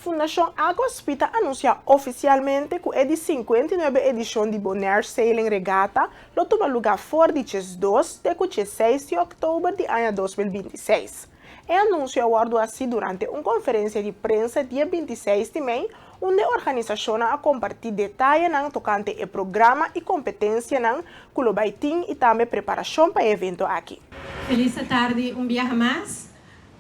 Fundashon Aqua Speed a anunsiá ofisialmente ku e di 59 edishon di Bonaire Sailing Regatta lo tuma lugá for di 2 te ku 6 di òktober di aña 2026. E anunsio a wòrdu hasí durante un konferensia di prensa dia 26 di mei, unda e organisashonnan a kompartí detayenan tokante e programa i kompetensianan ku lo bai tin i tambe preparashon pa e evento aki. Felis tardi un biaha mas.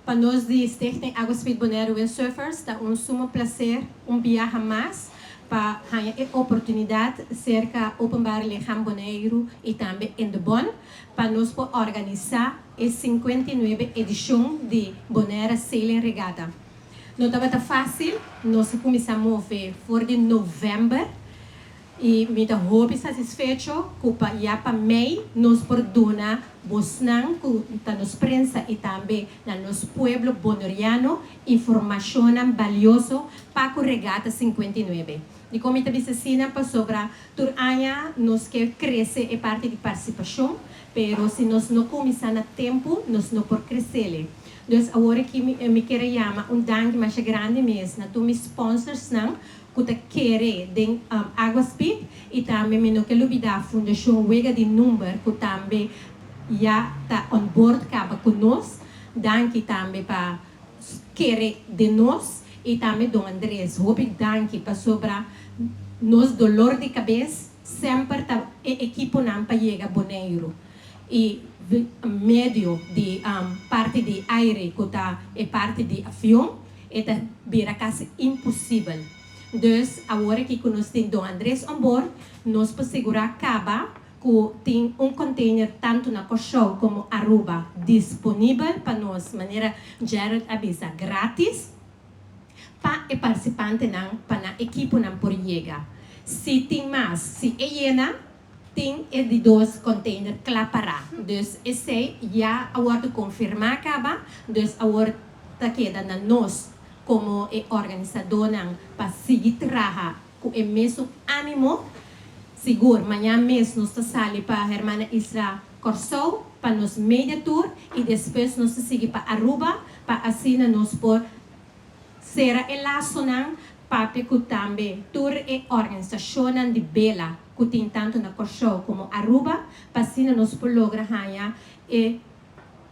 Pa nos di Stichting Aqua Speed Bonaire Windsurfers ta un sumo plaser un biaha mas pa haña e oportunidat serka Openbaar Lichaam Boneiru i tambe Indebon pa nos por organisá e 59 edishon di Bonaire Sailing Regatta. No tabata fásil, nos a kuminsá move for di novèmber i mi ta hopi satisfecho ku pa ya pa mei nos por duna bosnan ku ta nos prensa i tambe na nos pueblo boneriano informashonnan balioso pa ku Regata 59. Dikon mi ta bisa asina? Pasobra tur aña nos ke krese e parti di partisipashon, pero si nos no kuminsá na tempu, nos no por kresele. Dus awor aki mi kier a yama un danki masha grandi mes na tur mi sponsorsnan ku ta kere den Aqua Speed i tambe mi no ke lubidá Fundashon Wega di Number ku tambe ya ta on board kaba ku nos. Danki tambe pa kere den nos i tambe Don Andres hopi danki pasobra nos dolor di kabes semper ta e ekiponan pa yega Boneiru i medio di parti di aire ku ta e parti di avion e ta bira kasi imposibel. Dus awor aki ku nos tin Don Andres on board, nos por sigurá kaba ku tin un container tantu na Kòrsou komo Aruba disponibel pa nos, manera Gerald a bisa, gratis pa e partisipantenan, pa nan ekiponan por yega. Si tin mas, si e yena, tin e di dos container kla pará. Dus esei ya a wòrdu konfirmá kaba, dus awor ta keda na nos komo e organisadónan pa sigui traha ku e mesun ánimo. Sigur, mañan mes nos ta sali pa Hermana Isla Kòrsou pa nos media tour i despues nos ta sigui pa Aruba pa asina nos por sera e lasonan, papia ku tambe tur e organisashonnan di bela ku tin tantu na Kòrsou komo Aruba pa asina nos por logra haña e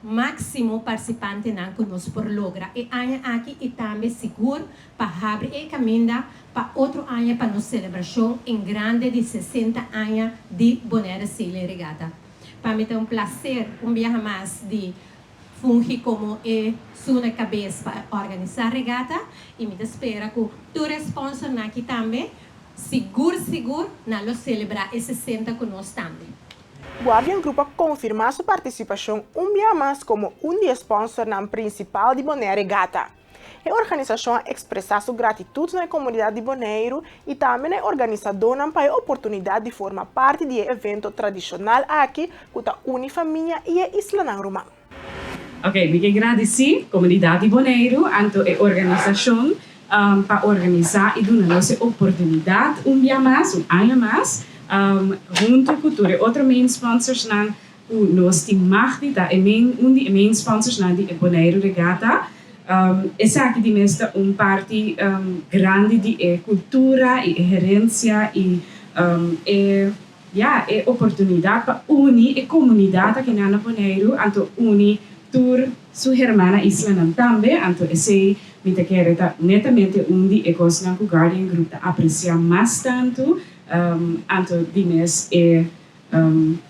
máksimo partisipantenan ku nos por logra e aña aki i tambe sigur pa habri e kaminda pa otro aña pa nos selebrashon en grande di 60 aña di Bonaire Sailing Regatta. Pa mi ta un plaser un biaha mas di fungi komo e suna kabes pa organisá regata i mi ta spera ku tur e sponsornan aki tambe sigur sigur nan lo selebrá e 60 ku nos tambe. Guardian Group a konfirmá su partisipashon un bia mas komo un di e sponsornan prinsipal di Bonaire Regatta. E organisashon a ekspresá su gratitut na e komunidat di Boneiru i tambe na e organisadónan pa e oportunidat di forma parti di e evento tradishonal aki ku ta uni famia i e islanan ruman. Ok, mi ke gradisí komunidat di Boneiru anto e organisashon pa organisá i duna nos e oportunidat un bia mas, un aña mas, huntu ku tur e otro main sponsorsnan ku nos tin mag di ta e main, un di e main sponsorsnan di e Boneiru Regatta. Esaki di mes ta un parti grandi di e kultura i e herensia i e, ya, e oportunidat pa uni e komunidat akinan na Boneiru, anto uni tur su hermana islanan tambe, anto esei mi ta kere ta netamente un di e kosnan ku Guardian Group ta apresiá mas tantu, anto di mes e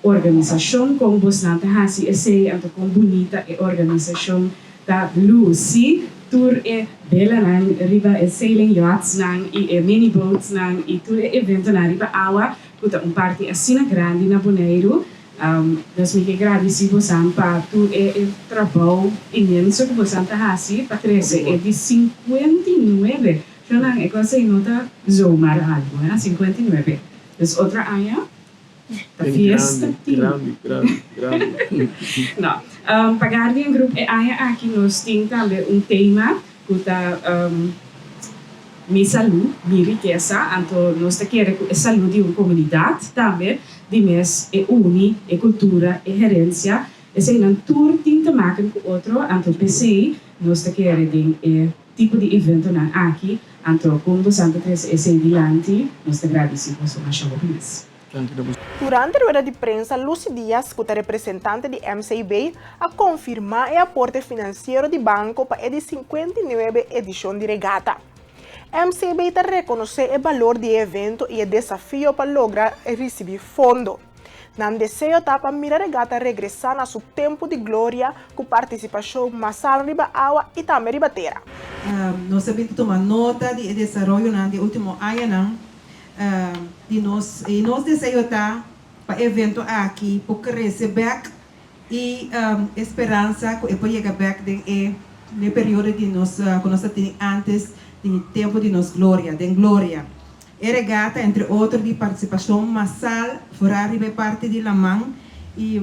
organisashon kon bosnan ta hasi esei, anto kon bunita e organisashon ta lusi tur e belanan riba e sailing yachtsnan i e mini boatsnan i tur e eventonan riba awa ku ta un parti asina grandi na Boneiru. Dus mi ke gradisí bosan pa tur e trabou inmenso ku bosan ta hasi pa trese e di 59. Shonnan, e kos ei no ta zomaar algu, hè, 59. Dus otro aña ta fiesta tin. Grandi, grandi, grandi. No, pa Guardian Group e aña aki nos tin tambe un tema ku ta Mi salú, mi rikesa, anto nos ta kere ku e salú di un komunidat tambe di mes e uni, e kultura, e herensia, eseinan tur tin te maken ku otro, anto p'esei nos ta kere den e. tipo di eventonan aki, anto kon boso ta trese esei dilanti, nos ta gradisí boso masha hopi mes. Durante rueda di prensa, Lucy Diaz, ku ta representante di MCB, a konfirmá e aporte finansiero di banko pa e di 59 edishon di regata. MCB ta rekonosé e balor di e evento i e desafio pa logra risibí fondo. Nan deseo ta pa mira regata regresá na su tempu di gloria ku partisipashon masal riba awa i tambe riba tera. Nos a bin tuma nota di desaroyonan di último añanan di nos i nos deseo ta pa e evento aki por krese bèk i speransa ku e por yega bèk den e periodo di nos ku nos tatin antes di tempu di nos gloria, den gloria. E regata, entre otro, di partisipashon masal foral riba e parti di laman i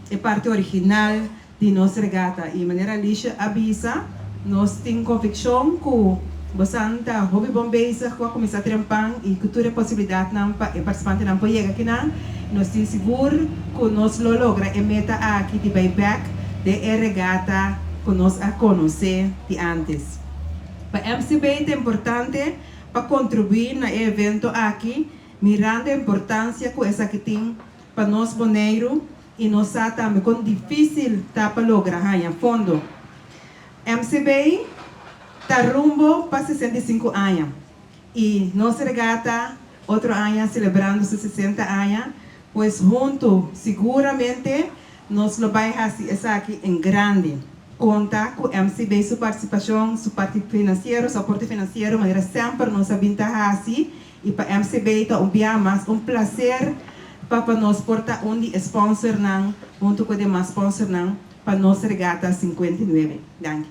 e parti original di nos regata. I manera Alicia a bisa, nos tin konvikshon ku bosan ta hopi bon bezig ku a kuminsá trempan i ku tur e posibilidatnan pa e partisipantenan por yega akinan. Nos tin sigur ku nos lo logra e meta aki di bai bèk den e regata ku nos a konosé di ántes. Pa MCB ta importante pa kontribuí na e evento aki, mirando e importansia ku esaki tin pa nos Boneiru i nos sa tambe kon difísil ta pa logra haña fondo. MCB ta rumbo pa 65 aña i nos regata otro aña selebrando su 60 aña, pues huntu siguramente nos lo bai hasi esaki en grande. Konta ku MCB su partisipashon, su parti finansiero, su aporte finansiero, manera semper nos a bin ta hasi i pa MCB ta un bia mas un plaser pa nos por ta un di sponsornan huntu ku demas sponsornan pa nos regata 59. Danki.